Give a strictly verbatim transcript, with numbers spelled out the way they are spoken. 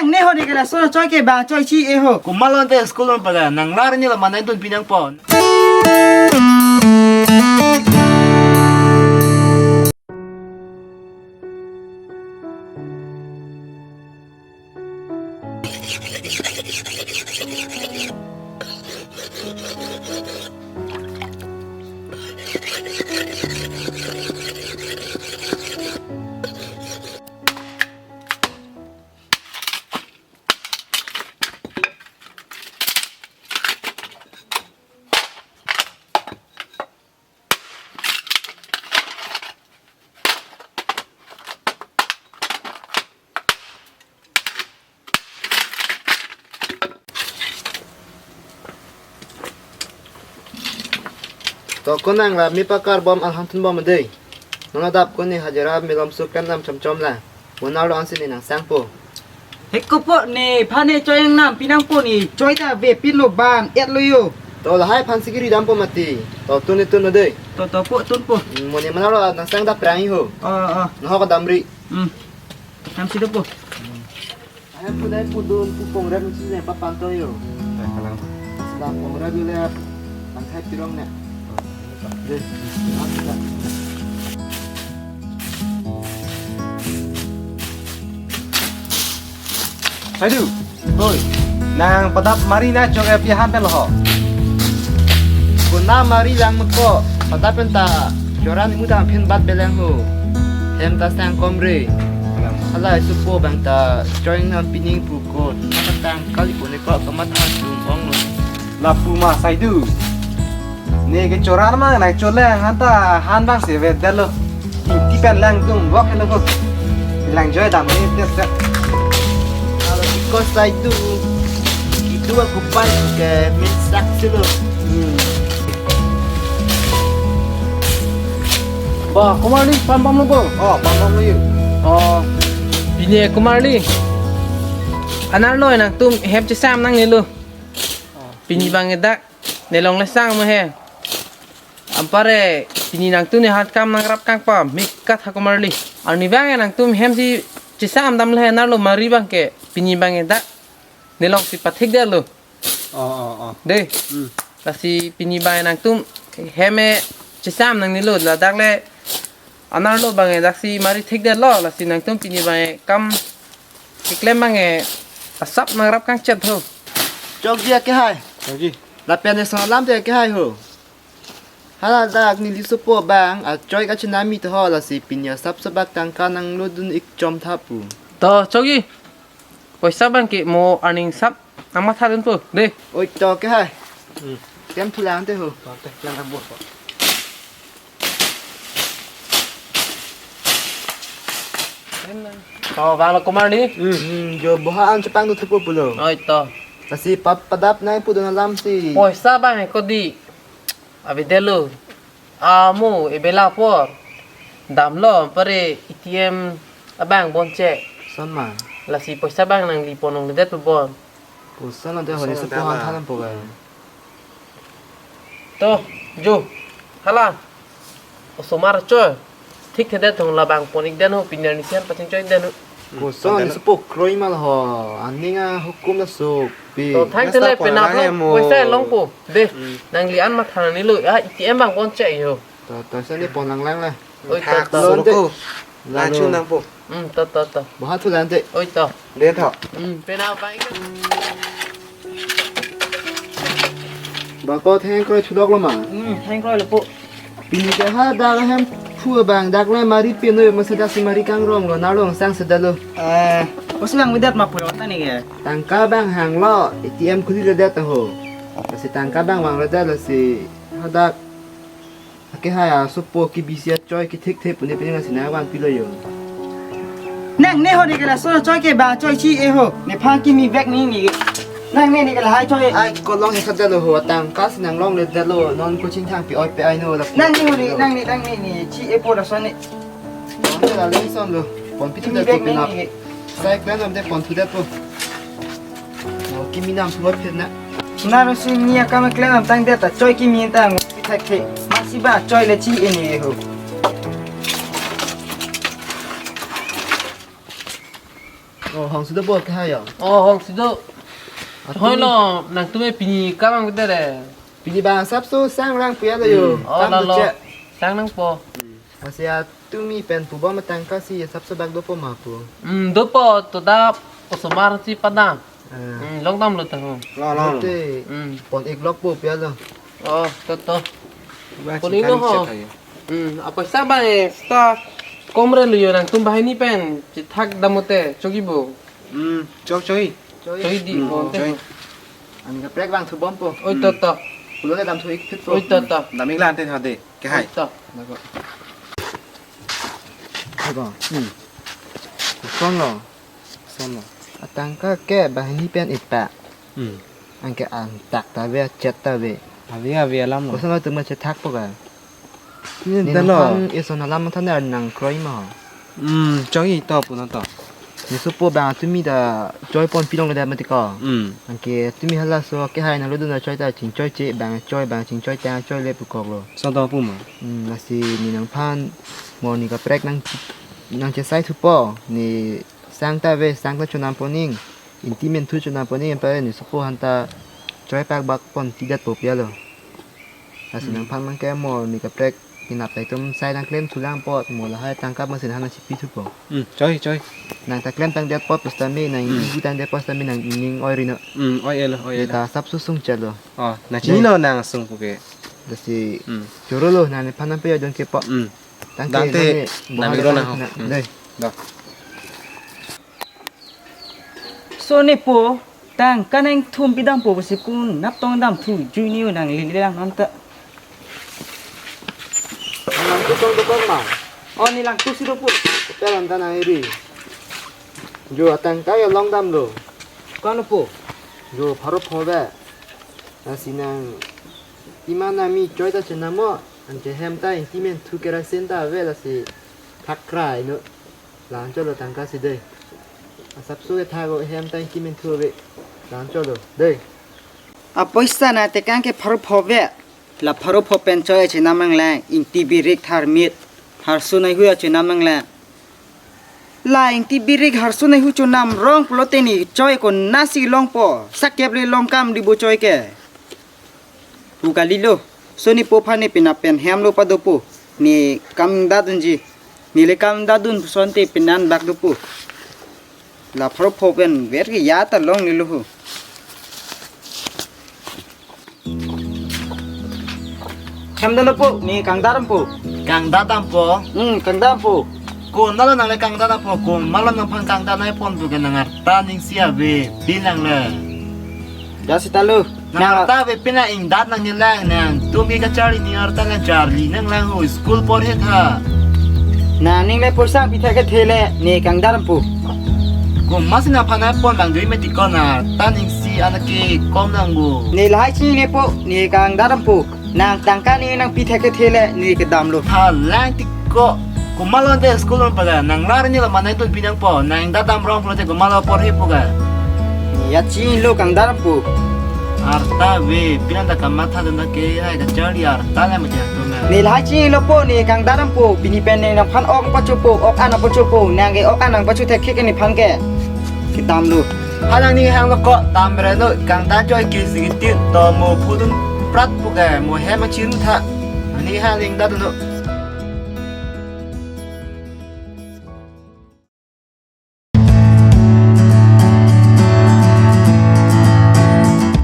Ne ho ne ke laso choi ke ba choi chi e ho. Komat lo ante school along paga nang lar ni la manai dun pinang pon. To konang la mi pakar bom alham thun bom dei. Non adap koni hajira milom su klem nam chom chom la. Bonar lo ansi ne nang sangpo. He kopo nephan ne choi ang nam pinang po ne choi ta ve pin lo bang et lo yo. To lahai aphan si kiri dampo mati. To tun ne tun lo dei. To to po tun po. Hmm, mo ne mana lo nang sang dap prang ho. Oh oh. Nahok damri. Hmm. Nam si dopo. Ahem pudai pudun pu pongrem si ne papan to yo. Sila pongrem yo le pangthai pirong ne. Dei. Saidu. Hoi. Nang padap mari na chok api han pen lo ho. Kona mari lang meko. Padap pen ta joran imu dang phen bat beleng ho. Hem ta sang komre. Hala supo bang ta join nam pining pu ko. Maka tang kali ko ne ko kamat ha sung ong lo. Lapu ma Saidu. Ne ke choran ma nang choleng han ta han bang se ve delo. Ti pen lang tung bok helo ko. Lang joy dam ne tes tes. Alo ko Saidu. Itu aku pan ke min sak silo. Hmm. Ba, Komarli, pan bom lo bo. Oh, pan bom lo yo. Oh, pini Komarli. Anerlo nangtum hem chesam nangnelo. Pini bang dak nelong le sang mo he. Ampare pini nangtum ne han kam nangrap kang pa mik kat ha Komarli. Arni bang nangtum hem si chesam dam le anerlo mari bang ke pini bang dak nelong si pathik delo. Oh, oh, oh. Dei. Hmm. Lasi pini bang nangtum hem chesam nangnelo ladak le anerlo bang dak si mari thik delo lasi nangtum pini bang kam keklem bang asap nangrap kang chet ho. Chokji akehai. Chokji. Lapen eson alam te akehai ho. Hala dak neli supo bang achoi kachinami to ho lasi pini asap sabak tangka nanglo dun ik chom tha pu. To chokji. Poisa bang ke mo earning sap nangmatha dun po dei. Oi to akehai. Hmm. Tem thulang te ho. To te lang ang bo. To bang lo Komarli. Hmm, jo boha an chepang tu thupo pulo. Oi to. Lasi pa padap nai pu dun alam si. Poisa bang ko dei. Ave delo. Amo ebela apor. Damlo pare A T M abang bonche. Son ma. Lasi poisa bang nangli pon ong ledet pu bon. Poisa nang te hoi sepo han thalam po ga. To, jo. Hala. Osomar choi. Thik thedet thong labang pon ik den ho pini arni sian pachingchoi den ho. Poisa nang sepo kroi ma la ho. Aning ahukum laso pi. To thang te le penap lo. Poisa longpo. Dei. Hmm. Nangli an matha nangnelo. Ah, A T M bang bonche ho. To, to, sani pon lang lang la. Oi, to, to. Lon te. Lachu nangpo. Hmm, to, to, to. Boha thu lan te. Oi, to. Dei tho. Hmm, penap bang. Ba ko thengkroi thulok lo ma. Hmm, thengkroi lo po. Pini ke ha dak hem phu bang dak le mari pino masa dak si mari kangrong lo nalong sang sedalo. Eh, ko si bang vedet ma pu ta ne ke. Tangka bang hanglo, A T M khuli ledet ho. Lasi tangka bang vang ledet lasi hadak. Akehai asopo kebisi achoi kethek the pune pine lasi nangvan pilo yo. Nangne ho ne ke laso choi ke ba choi chi e ho. Nephan kimi vek ni ni. Nangne ne ke lahai choi. Ai kolong he khat dalo ho tangka si nanglong ledetlo non ko chingthang pi oi pe ai no la. Nangne ho ne nangne nangne ne chi e po laso ne. Pon te la leng son lo. Pon piti da ko pinap. Sai klan am de pon thu de po. Mo kimi nam thu phir na. Na ro si ni akam klan am tang de ta choi kimi ta ngo pi thak the. Masi ba choi le chi ini ho. Oh, Hong si dopo kehai yo. Oh, hong si do. Atum Hoi lo, nangtum pini kam ang kete re. Pini bang asapso sang rang puya lo yo. Hmm. Oh, Kam lalo. Doche. Sang nangpo. Masi atumi pen pubom atangka si asapso bak dopo ma pu. Hmm, dopo to da osomar si padang. Ah. Hmm, longdamlo ta ho. Lo, lo. Te Hmm. pon-ik lokpo puya lo. Oh, to to. Ba Pon-ik lo ho. Chet ayo. Hmm, apa sa ba eh, sta komre lo yo nangtum banghini pen. Chethak damote, chogi bo. Hmm, chok choi. Choi di, Hmm, bon te. Choi. Ani kaprek bang thubompo. Oi, to to. Pulo le dam thu-ik phitpo. Oi, to to. Dam-ik lang te ha de. Kehai. Oi, to. Nako. Nako. Hmm. Son lo. Son lo. Atangka ke banghini pen ipa. Hmm. Anke antak ta ave, chet ta ave. Ave, ave alam lo. Koson lo tuma chethakpo ka. Ni Ni da lo. Nangphan ison alam than nang kroi ma ho. Hmm, choi to pu na to. Ni sopo bang atumi ta choi ponpi longle da mati ko. Hmm. Anke atumi halaso kehai nanglo dun ta choi ta chingchoi che bang choi bang chingchoi ta choi le pukok lo. So to pu ma. Hmm, lasi ni nangphan mo ni kaprek nang nangchesai thupo ni sang ta ave sang ta chonam poning. Ingti men thu chonam poning pa ni sopo aphan ta choi pak bak ponti detpo puya lo. Lasi Hmm. nangphan mang ke mo ni kaprek pinap ta itum sai nang klem thulang apot mo lahai tangka masin hana chipi thupo. Hmm, choi, choi. Nang ta klem tang detpo pusitame nang Hmm. ibu tang detpo pusitame nang ning oi rino. Hmm, oi elo, oi Ni elo. ta asapso sung chelo. Oh, na Dei. Chini lo nang sung puke. Lasi Hmm. choro lo nang nephan nang pe adon kepo. Hmm. Tangte Dante, nang ni nang bahar ilo nang nang ho. Hmm. Dei. Dah. So ne po, tangka nangthum pidampo pusi kun nap tong dam thu jui ni nang lili lang non ta. Nang tu tong dokon ma. Oh, ni lang tu si dopo. Hotel anta nang iri. Jo atangka yo longdamlo. Kono po? Jo pharo pho be. Lasi nang iman ami choi ta chenam mo. Anke hem ta ingti men thu kerasin ta ave lasi thakrai no. Lang cholo tangka si dei. Asapso ke thago hem ta ingti men thu ave. Lang cholo dei. Apoisa na tekang ke pharo pho be. La pharo pho pen choi chenam nang lang, ingti birik tharmit, harsu nai hu chenam nang lang. La ingti birik harsu nai hu chonam rong pulote ni choi konasi longpo, sakep le long kam di bo choi ke. Pu kalilo, so ne po aphan ne pinap pen hem lo padopo, ne kam da dunji, ne le kam da dun puson te penan bak dopo. La pharo pho pen ver ke ya ta longle lo ho. Hem dolo po, ne kangdar po. Kangdar dampo? Hmm, kangdar po. Konatlo nang le kangdar dampo, komatlo nangphan kangdar nai ponpo ke nang arta ning si ave, pin nang le. Dah sita lo. Nang arta ave pin nang ingdat nang ne lang nangtum ke kacharli ne arta nang charli nang lang ho school porhe tha. Nang ning le poisa pi thek kethe le ne kangdar po. Komat si nangphan nai pon bang dui mati ko nang arta ning si anake kom nang bo. Ne lahai chini ne po, ne kangdar po. Nang tangka ne nangpi thek kethe le ne kedam lo. Tha lang ti ko. Komatlo te school on paga nang lar ni lo manai tun pi nangpo. Nang ingdat dam rong pulote komatlo porhe po ga. Ya chini lo kangdar po. Arta ave, pin nang ta kamatha dun ta ke hai kacharli arta le macam tu na. Ne lahai chini lo po ne kangdar po, pini pen ne nangphan ok pacho po, ok an pacho po, nang ke ok an nang pacho thek ke nephan ke. Kedam lo. Halang ni hang lo ko, tam bre lo, kangdar choi ke si tin, to mo phudun prat pu ke, mo hem chiru tha. Ani haling dat lo.